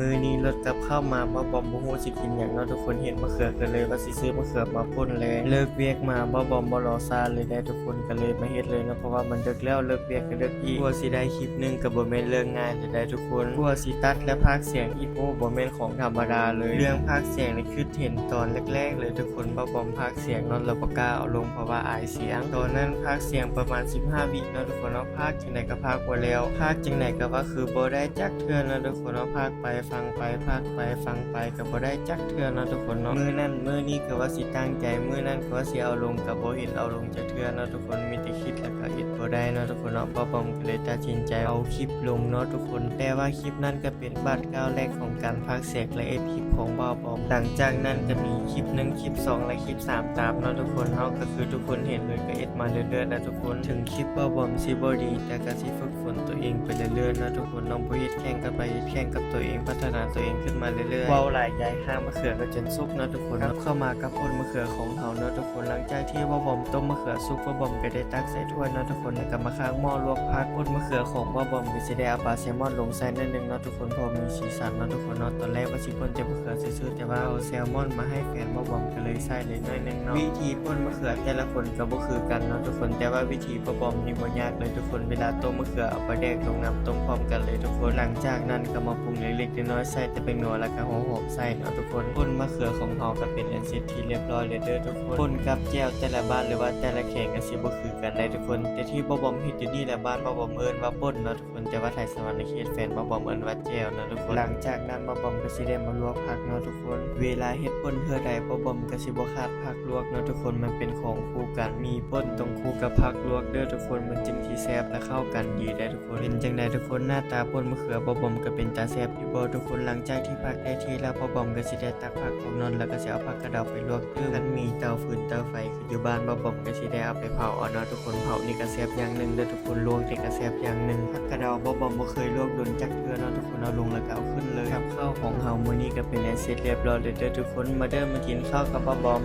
ມື້ນີ້ລົດກັບເຂົ້າມາ ບ່າວບອມບໍ່ຮູ້ຊິກິນຫຍັງເນາະທຸກຄົນ. ເຫັນມະເຂືອກໍເລີຍວ່າຊິຊື້ມະເຂືອມາປົ່ນແລະ ເລີກວຽກມາ ບ່າວບອມບໍ່ລໍຊ້າເລີຍເດ້ທຸກຄົນ ກໍເລີຍມາເຮັດເລີຍເນາະ ເພາະວ່າມັນເດິກແລ້ວ ເລີກວຽກກໍເດິກອີກ. ກວ່າຊິໄດ້ຄລິບໜຶ່ງກໍບໍ່ແມ່ນເລື່ອງງ່າຍເລີຍເດ້ທຸກຄົນ ກວ່າຊິຕັດ ແລະ ພາກສຽງອີກ ໂອ້ ບໍ່ແມ່ນຂອງທຳມະດາເລີຍ. ເລື່ອງພາກສຽງນີ້ຄືເຫັນຕອນແລກໆເລີຍທຸກຄົນ. ບ່າວບອມພາກສຽງເນາະ ແລ້ວບໍ່ກ້າເອົາລົງ ເພາະວ່າອາຍສຽງ. ຕອນນັ້ນພາກສຽງປະມານສິບຫ້າວິເນາະທຸກຄົນເນາະ ພາກຈັ່ງໃດກໍພາກບໍ່ແລ້ວ ພາກຈັ່ງໃດກໍວ່າຄືບໍ່ໄດ້ຈັກເທື່ອເນາະທຸກຄົນເນາະ. ພາກໄປຟັງໄປ ພາກໄປຟັງໄປ ກໍບໍ່ໄດ້ຈັກເທື່ອເນາະທຸກຄົນເນາະ. ມື້ນັ້ນມື້ນີ້ກໍວ່າຊິຕັ້ງໃຈ ມື້ນັ້ນກໍວ່າຊິເອົາລົງ ກໍບໍ່ເຫັນເອົາລົງຈັກເທື່ອເນາະທຸກຄົນ. ມີແຕ່ຄິດ ແລ້ວກໍເຮັດບໍ່ໄດ້ເນາະທຸກຄົນເນາະ. ບ່າວບອມກໍເລີຍຕັດສິນໃຈເອົາຄລິບລົງເນາະທຸກຄົນ. ແຕ່ວ່າຄລິບນັ້ນກໍເປັນບາດກ້າວແລກຂອງການພາກສຽງ ແລະ ເຮັດຄລິບຂອງບ່າວບອມ. ຫຼັງຈາກນັ້ນກໍມີຄລິບໜຶ່ງ ຄລິບສອງ ແລະ ຄລິບສາມຕາມເນາະທຸກຄົນເນາະ. ກໍຄືທຸກຄົນເຫັນເລີຍ ກໍເຮັດມາເລື້ອຍໆແຫຼະທຸກຄົນ. ເຖິງຄລິບບ່າວບອມຊິບໍ່ດີ ແຕ່ກໍຊິຝຶກຝົນຕົວເອງໄປເລື້ອຍໆເນາະທຸກຄົນເນາະ. ບໍ່ເຮັດແຂ່ງກັນໄປ ເຮັດແຂ່ງກັບຕົວເອງ ພັດທະນາຕົວເອງຂຶ້ນມາເລື້ອຍໆ. ເວົ້າຫຼາຍຢາຍ ຫາມະເຂືອກໍຈົນສຸກເນາະທຸກຄົນ. ກັບເຂົ້າມາກັບປົ່ນມະເຂືອຂອງເຮົາເນາະທຸກຄົນ. ຫຼັງຈາກທີ່ບ່າວບອມຕົ້ມມະເຂືອສຸກ ບ່າວບອມກໍໄດ້ຕັກໃສ່ຖ້ວຍເນາະທຸກຄົນ ແລ້ວກໍມາຂ້າງໝໍ້ລວກຜັກ. ປົ່ນມະເຂືອຂອງບ່າວບອມກໍຊິໄດ້ເອົາປາແຊມອນລົງໃສ່ໜ້ອຍໜຶ່ງເນາະທຸກຄົນ ພໍມີສີສັນເນາະທຸກຄົນເນາະ. ຕອນແລກວ່າຊິປົ່ນແຕ່ມະເຂືອຊື່ໆ ແຕ່ວ່າເອົາແຊລມອນມາໃຫ້ແຟນບ່າວບອມ ກໍເລີຍໃສ່ເລີຍໜ້ອຍໜຶ່ງເນາະ. ວິທີປົ່ນມະເຂືອແຕ່ລະຄົນກໍບໍ່ຄືກັນເນາະທຸກຄົນ ແຕ່ວ່າວິທີບ່າວບອມນີ້ບໍ່ຍາກເລີຍທຸກຄົນ. ເວລາຕົ້ມມະເຂືອ ເອົາປາແດກລົງນ້ຳຕົ້ມພ້ອມກັນເລີຍທຸກຄົນ. ຫຼັງຈາກນັ້ນກໍມາປຸງເລັກໆນ້ອຍໆ ໃສ່ແຕ່ແປ້ງນົວ ແລ້ວກໍຫົວຫອມໃສ່ເນາະທຸກຄົນ. ປົ່ນມະເຂືອຂອງເຮົາກໍເປັນອັນເສັດທີ່ລຽບຮ້ອຍເລີຍເດີທຸກຄົນ. ປົ່ນກັບແຈ່ວແຕ່ລະບ້ານ ຫຼືວ່າແຕ່ລະແຂວງກໍຊິບໍ່ຄືກັນໄດ໋ທຸກຄົນ. ແຕ່ທີ່ບ່າວບອມເຮັດຢູ່ນີ້ລະ ບ້ານບ່າວບອມເອີ້ນວ່າປົ່ນເນາະທຸກຄົນ ແຕ່ວ່າໄທສະຫວັນນະເຂດ ແຟນບ່າວບອມເອີ້ນວ່າແຈ່ວເນາະທຸກຄົນ. ຫຼັງຈາກນັ້ນບ່າວບອມກໍຊິໄດ້ມາລວກຜັກເນາະທຸກຄົນ. ເວລາເຮັດປົ່ນເທື່ອໃດ ບ່າວບອມກໍຊິບໍ່ຂາດຜັກລວກເນາະທຸກຄົນ ມັນເປັນຂອງຄູ່ກັນ. ມີປົ່ນຕ້ອງຄູ່ກັບຜັກລວກເດີທຸກຄົນ ມັນຈຶ່ງຊິແຊບ ແລະ ເຂົ້າກັນດີໄດ໋ທຸກຄົນ. ເປັນຈັ່ງໃດທຸກຄົນ ໜ້າຕາປົ່ນມະເຂືອບ່າວບອມກໍເປັນຕາແຊບຢູ່ບໍ່ທຸກຄົນ? ຫຼັງຈາກທີ່ຜັກໄດ້ທີ່ແລ້ວ ບ່າວບອມກໍຊິໄດ້ຕັກຜັກອອກເນາະ ແລ້ວກໍຊິເອົາຜັກກະເດົາໄປລວກຕື່ມ. ຄັນມີເຕົາຟືນເຕົາໄຟ ຢູ່ບ້ານບ່າວບອມກໍຊິໄດ້ເອົາໄປເຜົາເອົາເນາະທຸກຄົນ. ເຜົານີ້ກໍແຊບຢ່າງໜຶ່ງເດີທຸກຄົນ ລວກນີ້ກໍແຊບຢ່າງໜຶ່ງ. ຜັກກະເດົາບ່າວບອມບໍ່ເຄີຍລວກດົນຈັກເທື່ອເນາະທຸກຄົນ ເອົາລົງແລ້ວກໍເອົາຂຶ້ນເລີຍ. ກັບເຂົ້າຂອງເຮົາມື້ນີ້ກໍເປັນອັນເສັດລຽບຮ້ອຍເລີຍເດີທຸກຄົນ. ມາເດີມາກິນເຂົ້າກັບບ່າວບອມ.